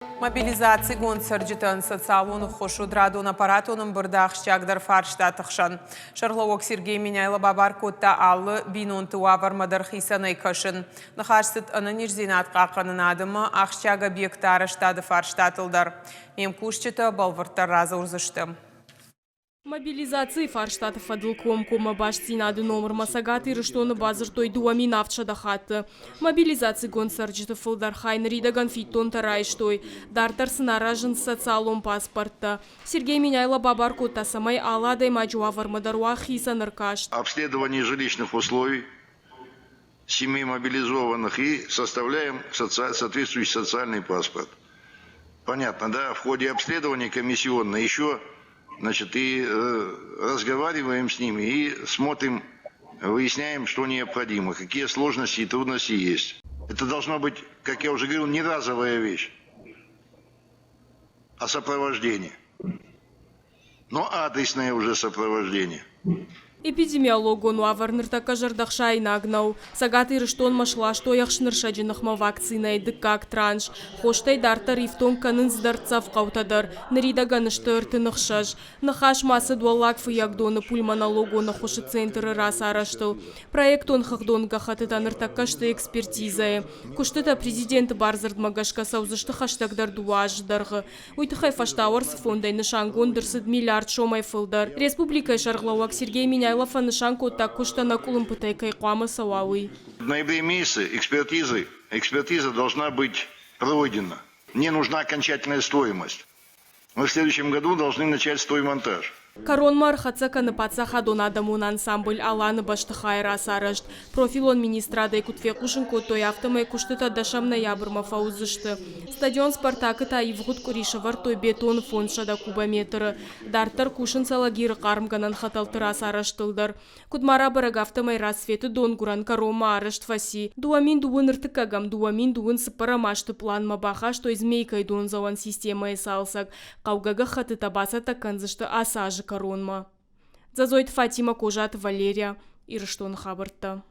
Мобилизацигонд цӕрджытӕн социалон ӕххуыс уыд радон аппаратон ӕмбырды ахсджиагдӕр фарстаты хсӕн. Сӕргълӕууӕг Сергей Меняйло бабар кодта алы бинонты уавӕрмӕ дӕр хицӕнӕй кӕсын. Ныхас цыд ӕнӕниздзинад хъахъхъӕнынады ӕмӕ ахсджиаг объектты арӕзтады фарстатыл дӕр. Ме мкусджытӕ бӕлвырддӕр радзурдзысты. Мобилизацийы фарстаты фӕдыл комкоммӕ бастдзинады номырмӕ Цӕгат Ирыстоны бадзырдтой 2700 хатты. Мобилизацигонд цӕрджыты фылдӕр хай ныридӕгӕн фиддонтӕ райстой. Дарддӕр сын аразынц социалон паспорттӕ. Сергей Меняйло бабар кодта, цӕмӕй алы адӕймаджы уавӕрмӕ дӕр уа хицӕн ӕркаст. Обследование жилищных условий семей мобилизованных и составляем соответствующий социальный паспорт. Понятно, да? В ходе обследования комиссионно еще, значит, и разговариваем с ними, и смотрим, выясняем, что необходимо, какие сложности и трудности есть. Это должно быть, как я уже говорил, не разовая вещь, а сопровождение. Но адресное уже сопровождение. Эпидемиологон уавӕр ныртӕккӕ зӕрдӕхсаинаг нӕу. Цӕгат Ирыстонмӕ сластой ӕхснырсӕджы ныхмӕ вакцинӕйы дыккаг транш. Хостӕй дарддӕр ифтонг кӕнынц дӕрддзӕф хъӕутӕ дӕр. Ныридӕгӕн сты 36. Ныхас ма цыд Уӕллаг Фыййагдоны пульмонологон ӕххуысы центры рацарӕзтыл. Проектон-хыгъдон гӕххӕттытӕ ныртӕккӕ сты экспертизӕйы. Куыстытӕ президенты бардзырдмӕ гӕсгӕ цӕудзысты хӕстӕгдӕр дыууӕ азы дӕргъы. Уый тыххӕй фӕстауӕрцы фондӕй нысангонд ӕрцыд миллиард сомӕй фылдӕр. Республикӕйы сӕргълӕууӕг Сергей Меняйло фӕнысан кодта, куыст ӕнӕкъуылымпытӕй кӕй хъуамӕ цӕуа, уый. В ноябре месяце экспертизы, экспертиза должна быть пройдена. Мне нужна окончательная стоимость. Мы в следующем году должны начать строймонтаж. Кӕронмӕ ӕрхӕццӕ кӕны паддзахадон адӕмон ансамбль «Алан-ы» бӕстыхайы рацарӕзт. Профилон министрадӕй куыд фехъусын кодтой, афтӕмӕй куыстытӕ дӕсӕм ноябрмӕ фӕуыдзысты. Стадион «Спартак-ы» та ивгъуыд къуыри сӕвӕрдтой бетоны 500 кубометры. Дарддӕр кусынц Алагиры хъармгӕнӕн хӕтӕлты рацарӕзтыл дӕр. Куыд ма рабӕрӕг, афтӕмӕй Рассветы донгуырӕн кӕронмӕ арӕзт фӕци. 2031-ӕм 2024 азты пъланмӕ бахастой Змейкӕйы дондзӕуӕн системӕйы цалцӕг. Хъӕугӕ гӕххӕттытӕ бацӕттӕ кӕндзысты ацы азы кӕронмӕ. Дзӕдзойты Фатимӕ, Козаты Валерия, Ирыстоны хабӕрттӕ.